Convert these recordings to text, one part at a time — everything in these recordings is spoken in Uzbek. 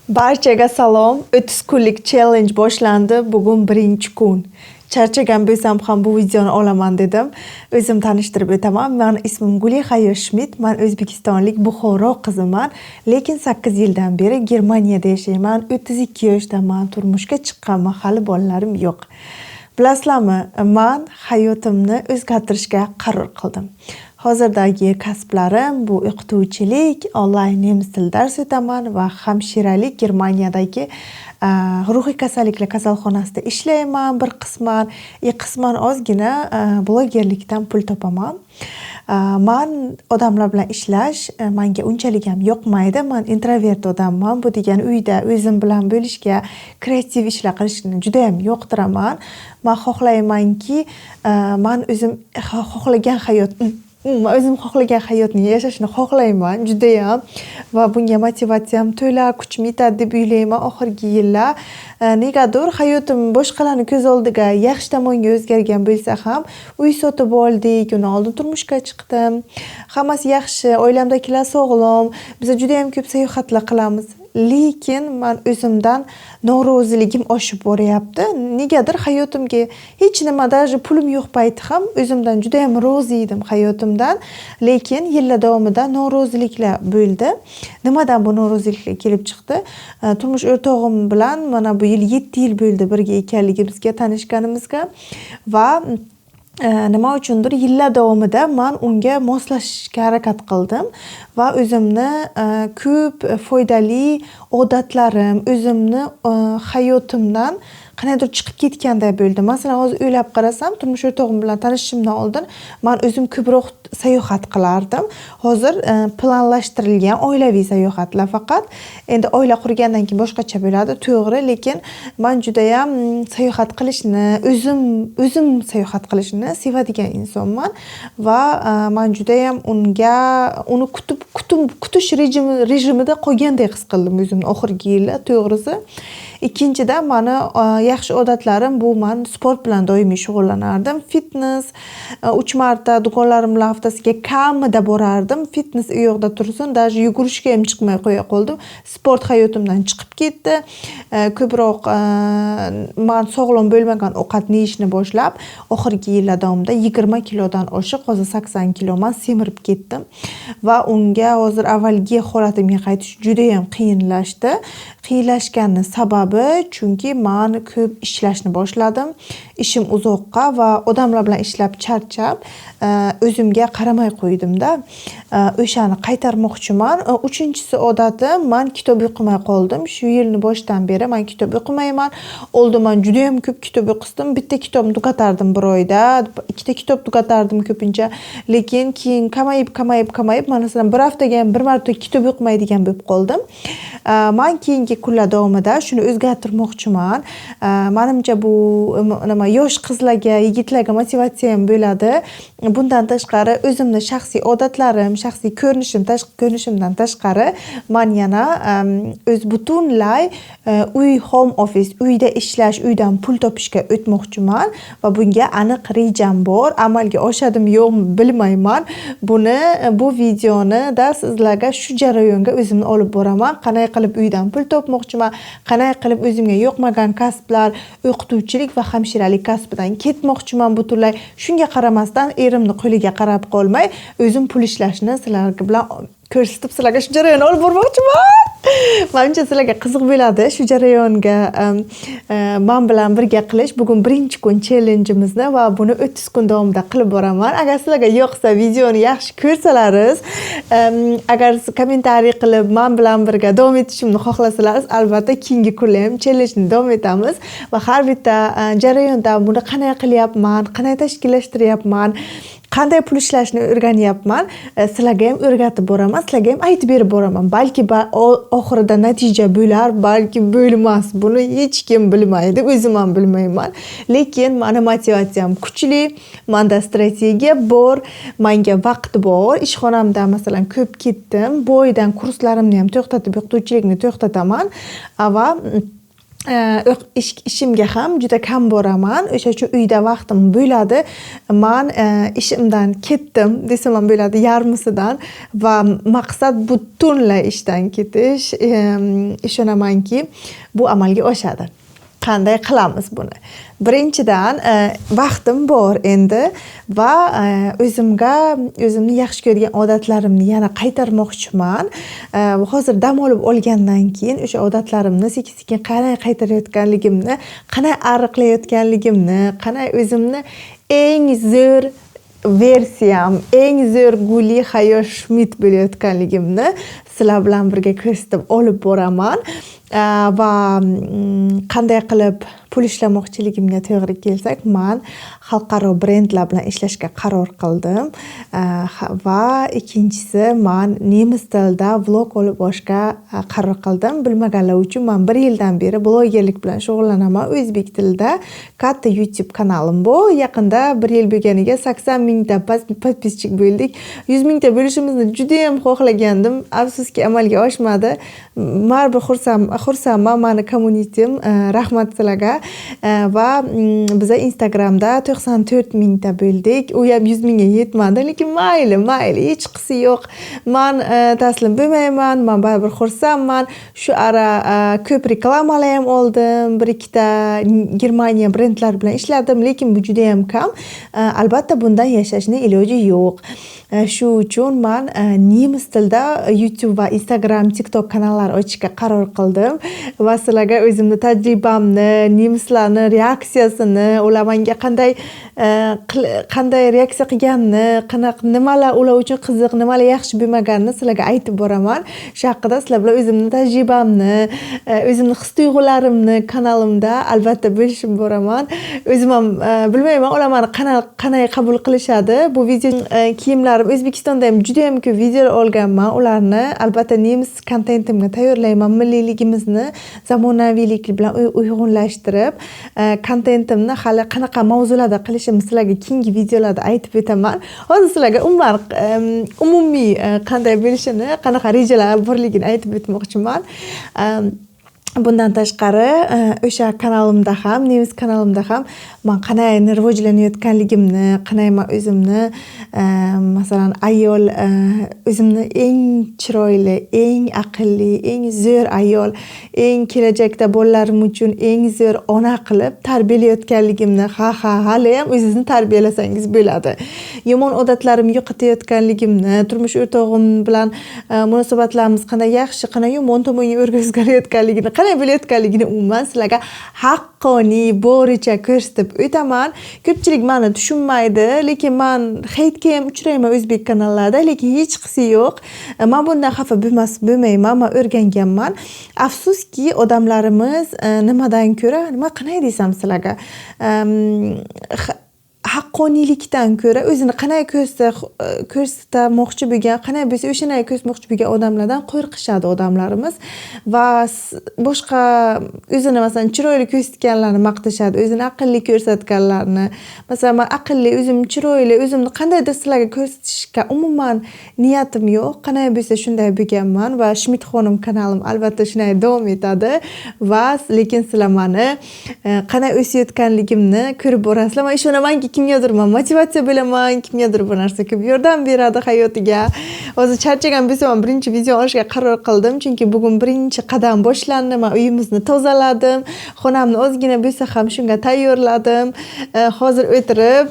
Barchaga salom. 30 kunlik challenge boshlandi. Bugun birinchi kun. Charchagan bo'lsam ham bu videoni olaman dedim. O'zim tanishtirib o'taman. Mani ismim Gulihayo Shmit. Man o'zbekistonlik Buxoro qiziman. Lekin 8 yildan beri Germaniyada yashayman. 32 yoshdaman. Turmushga chiqqanman. Hali bolalarim yo'q. Bilasizlarmi, man hayotimni o'zgartirishga qaror qildim. Hozirdagi kasblarim bu o'qituvchilik, onlayn nemis tili dars o'taman va hamshiralik. Germaniyadagi ruhiy kasalliklar kasalxonasida ishlayman bir qisman и qisman ozgina blogerlikdan pul topaman. Man odamlar bilan ishlash manga unchalik ham yoqmaydi. Man introvert odamman. Bu degani uyda o'zim bilan bo'lishga, kreativ ishlar qilishni judayam yoqtiraman. Man xohlaymanki, man o'zim xohlagan hayotni yashashni xohlayman judayam va bunga motivatsiyam to'la, kuchim yetadi deb o'ylayman. Oxirgi yillar negadir hayotim boshqalarni ko'z oldiga yaxshi tomonga o'zgargan bo'lsa ham, uy sotib oldik, undan oldin turmushga chiqdim. Hammasi yaxshi, oilamdagilar sog'lom, biza judayam ko'p sayohatlar qilamiz. Lekin man o'zimdan noroziligim oshib boryapti. Negadir hayotimga hech nima, даже pulim yo'q payti ham o'zimdan judayam rozi edim, hayotimdan. Lekin yillar davomida noroziliklar bo'ldi. Nimadan bu noroziliklar kelib chiqdi? Turmush o'rtog'im bilan mana bu yil 7 yil bo'ldi birga ekanligimizga, tanishganimizga va nima uchundir yillar davomida man unga moslashishga harakat qildim va o'zimni ko'p foydali odatlarim, o'zimni hayotimdan qandaydir chiqib ketganday bo'ldim. Masalan, hozir o'ylab qarasam, turmush o'rtog'im bilan tanishishimdan oldin man o'zim ko'proq sayohat qilardim. Hozir planlashtirilgan oilaviy sayohatlar faqat. Endi oila qurgandan keyin boshqacha bo'ladi, to'g'ri, lekin man judayam sayohat qilishni, o'zim o'zim sayohat qilishni sevadigan insonman va man judayam unga uni kutib kutib kutish rejimida qolgandek his qildim o'zimni oxirgi yillar, to'g'risi. Ikkinchidan, mani yaxshi odatlarim bu man sport bilan doimiy shug'ullanardim. Fitness uch marta do'konlarim bilan haftasiga kamida borardim. Fitness u yoqda tursin, даже yugurishga ham chiqmay qo'ya qoldim. Sport hayotimdan chiqib ketdi. Ko'proq man sog'lom bo'lmagan ovqatni yeyishni boshlab, oxirgi yillar davomida 20 kilodan oshiq, hozir 80 kiloman, semirib ketdim va unga hozir avvalgi holatimga qaytish judayam qiyinlashdi. Qiyinlashgani sababi, chunki man ko'p ishlashni boshladim. Ishim uzoqqa va odamlar bilan ishlab charchab, o'zimga qaramay qo'ydimda. O'shani qaytarmoqchiman. Uchinchisi odatim, man kitob o'qimay qoldim. Shu yilni boshidan beri man kitob o'qimayman. Oldin man judayam ko'p kitob o'qisdim. Bitta kitobni tugatardim bir oyda, ikkita kitob tugatardim ko'pincha. Lekin keyin kamayib, kamayib, kamayib, man masalan bir haftaga ham bir marta kitob o'qimaydigan bo'lib qoldim. Man keyingi kunlar davomida shuni o'zgartirmoqchiman. Manimcha, bu nima, yosh qizlarga, yigitlarga motivatsiya ham bo'ladi. Bundan tashqari, o'zimni shaxsiy odatlarim, shaxsiy ko'rinishim, tashqi ko'rinishimdan tashqari, man yana o'z butunlay uy, home office, uyda ishlash, uydan pul topishga o'tmoqchiman va bunga aniq rejam bor. Amalga oshadimi, yo'qmi, bilmayman. Buni, bu videonida sizlarga shu jarayonga o'zimni olib boraman. Qanday qilib uydan pul topmoqchiman, qanday qilib o'zimga yoqmagan kasblar, o'qituvchilik va hamshiralik kasbidan ketmoqchiman butunlay. Shunga qaramasdan, erimni qo'liga qarab qolmay, o'zim pul ishlashni sizlar bilan ko'rsatib, sizlarga shu jarayonni olib bormoqchiman. Manimcha, sizlarga qiziq bo'ladi shu jarayonga man bilan birga qilish. Bugun birinchi kun challengeimizni va buni 30 kun davomida qilib boraman. Agar sizlarga yoqsa, videoni yaxshi ko'rsalaringiz, agar siz kommentariy qilib, man bilan birga davom etishimni xohlasalaringiz, albatta keyingi kunlar ham challenjni davom etamiz va har bitta jarayonda buni qanday qilyapman, qanday tashkillashtiryapman, qanday pul ishlashni o'rganyapman, sizlarga ham o'rgatib boraman, sizlarga ham aytib berib boraman. Balki oxirida natija bo'lar, balki bo'lmas. Buni hech kim bilmaydi, o'zim ham bilmayman. Lekin mani motivatsiyam kuchli, manda strategiya bor, manga vaqt bor. Ishxonamdan masalan ko'p ketdim. Bu oydan kurslarimni ham to'xtatib, o'qituvchilikni to'xtataman va Ishimga ham juda kam boraman. O'sha uchun uyda vaqtim bo'ladi. Man ishimdan ketdim desam ham bo'ladi yarmisidan va maqsad butunlay ishdan ketish. Ishonamanki, bu amalga oshadi. Qanday qilamiz buni? Birinchidan, vaqtim bor endi va o'zimga, o'zimni yaxshi ko'rgan odatlarimni yana qaytarmoqchiman. Hozir dam olib olgandan keyin o'sha odatlarimni sekin sekin qanday qaytarayotganligimni, qanday ariqlayotganligimni, qanday o'zimni eng zo'r versiyam, eng zo'r Guli Hayo Shmit bo'layotganligimni sizlar bilan birga ko'rsatib olib boraman. Va qanday qilib pul ishlamoqchiligimga to'g'ri kelsak, man xalqaro brendlar bilan ishlashga qaror qildim. Va ikkinchisi, man nemis tilida vlog olib borishga qaror qildim. Bilmaganlar uchun, man bir yildan beri blogerlik bilan shug'ullanaman o'zbek tilida. Katta YouTube kanalim bu. Yaqinda bir yil bo'lganiga 80 mingta подписчик bo'ldik. 100 mingta bo'lishimizni judayam xohlagandim. Afsuski, amalga oshmadi. Baribir xursandman, mani communityim, rahmat sizlarga. Va biza Instagramda 94 mingta bo'ldik. U ham 100 mingga yetmadi, lekin mayli, mayli, hechqisi yo'q. Man taslim bo'lmayman, man baribir xursandman. Shu ara ko'p reklamalar ham oldim. Bir ikkita Germaniya brendlari bilan ishladim, lekin bu judayam kam. Albatta, bundan yashashni iloji yo'q. Shu uchun man nemis tilida YouTube va Instagram, TikTok kanallar ochishga qaror qildim va sizlarga o'zimni tajribamni, nemislarni reaksiyasini, ular menga qanday reaksiya qilganini, qanaqa, nimalar ular uchun qiziq, nimalar yaxshi bo'lmaganini sizlarga aytib boraman. Shu haqida sizlar bilan o'zimni tajribamni, o'zimni his tuyg'ularimni kanalimda albatta bo'lishib boraman. O'zim ham bilmayman, ular mani qanday qabul qilishadi. Bu video kiyimlarim, O'zbekistonda ham judayam ko'p videolar olganman. Ularni albatta nemis kontentimga tayyorlayman. Milliyligimizni zamonaviylik bilan uyg'unlashtirib, kontentimni hali qanaqa mavzularda qilishimni sizlarga keyingi videolarda aytib o'taman. Hozir sizlarga umuman umumiy qanday bo'lishini, qanaqa rejalar borligini aytib o'tmoqchiman. Bundan tashqari, o'sha kanalimda ham, nemis kanalimda ham man qanday rivojlanayotganligimni, qanday man o'zimni, masalan, ayol, o'zimni eng chiroyli, eng aqlli, eng zo'r ayol, eng kelajakda bolalarim uchun eng zo'r ona qilib tarbiyalayotganligimni, ha, haliyam o'zingizni tarbiyalasangiz bo'ladi. Yomon odatlarimni yo'qotayotganligimni, turmush o'rtog'im bilan munosabatlarimiz qanday yaxshi, qanday yomon tomonga o'zgarayotganligini, qanday bo'layotganligini umuman sizlarga haqqoniy, boricha ko'rsatib o'taman. Ko'pchilik mani tushunmaydi, lekin man хейт ga ham uchrayman o'zbek kanallarida, lekin hechqisi yo'q. Man bundan xafa bo'lmayman, man o'rganganman. Afsuski, odamlarimiz nimadan ko'ra, nima, qanday desam sizlarga, haqqoniylikdan ko'ra o'zini qanday ko'rsatmoqchi bo'lgan, qanday bo'lsa o'shanday ko'rsatmoqchi bo'lgan odamlardan qo'rqishadi odamlarimiz va boshqa o'zini, masalan, chiroyli ko'rsatganlarni maqtashadi, o'zini aqlli ko'rsatganlarni. Masalan, man aqlli, o'zim chiroyli, o'zimni qandaydir sizlarga ko'rsatishga umuman niyatim yo'q. Qanday bo'lsa shunday bo'lganman va Shmit xonim kanalim albatta shunday davom etadi va lekin sizlar mani qanday o'sayotganligimni ko'rib borasizlar. Man ishonamanki, kimgadir man motivatsiya bo'laman, kimgadir bu narsa ko'p yordam beradi hayotiga. Hozir charchagan bo'lsam ham birinchi video olishga qaror qildim, chunki bugun birinchi qadam boshlandi. Man uyimizni tozaladim, xonamni ozgina bo'lsa ham shunga tayyorladim. Hozir o'tirib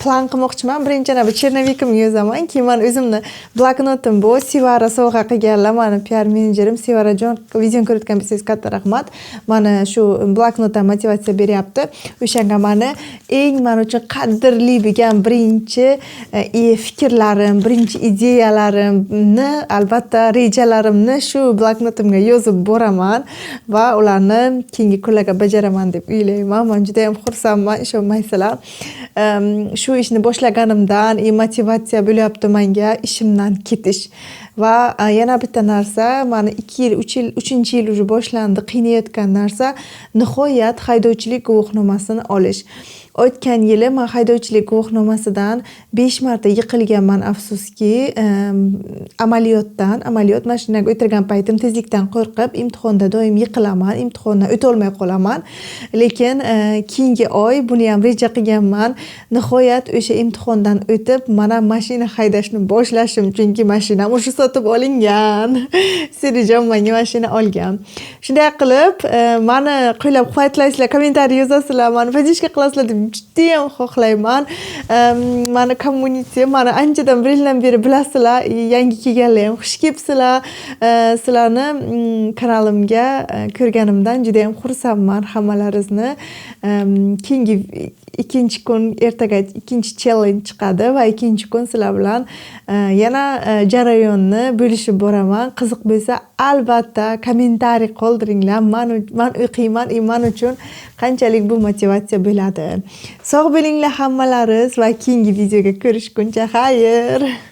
plan qilmoqchiman. Birinchi ana bu черновик imga yozaman, keyin mani o'zimni bloknotim bu. Sevara sovg'a qilganlar, mani PR menejerim Sevarajon, videoni ko'rayotgan bo'lsangiz, katta rahmat. Mani shu bloknotdan motivatsiya beryapti. O'shanga mani eng man uchun qadrli bo'lgan birinchi fikrlarim, birinchi ideyalarimni, albatta rejalarimni shu bloknotimga yozib boraman va ularni keyingi kunlarga bajaraman deb o'ylayman. Man judayam xursandman, ishonmaysizlar. Shu ishni boshlaganimdan motivatsiya bo'lyapti manga ishimdan ketish. Va yana bitta narsa, mani 2 yil, 3 yil, uchinchi yil уже boshlandi, qiynayotgan narsa: nihoyat haydovchilik guvohnomasini olish. O'tgan yili man haydovchilik guvohnomasidan besh marta yiqilganman, afsuski. Amaliyotdan, amaliyot, mashinaga o'tirgan paytim tezlikdan qo'rqib, imtihonda doim yiqilaman, imtihondan o'tolmay qolaman. Lekin keyingi oy buniyam reja qilganman, nihoyat o'sha imtihondan o'tib, mana mashina haydashni boshlashim, chunki mashinam уже sotib olingan, Serijon menga mashina olgan. Shunday qilib, mani qo'llab quvvatlaysizlar, kommentariy yozasizlar, mani поддержка qilasizlar deb judayam xohlayman. Mani community, mani anchadan, bir yildan beri bilasizlar, yangi kelganlar ham xush kelibsizlar. Sizlarni kanalimga ko'rganimdan judayam xursandman hammalaringizni. Keyingi ikkinchi kun, ertaga ikkinchi challenge chiqadi va ikkinchi kun sizlar bilan yana jarayonni bo'lishib boraman. Qiziq bo'lsa, albatta kommentariy qoldiringlar, man o'qiyman и man uchun qanchalik bu motivatsiya bo'ladi. Sog' bo'linglar hammalaringiz va keyingi videoga ko'rishguncha xayr.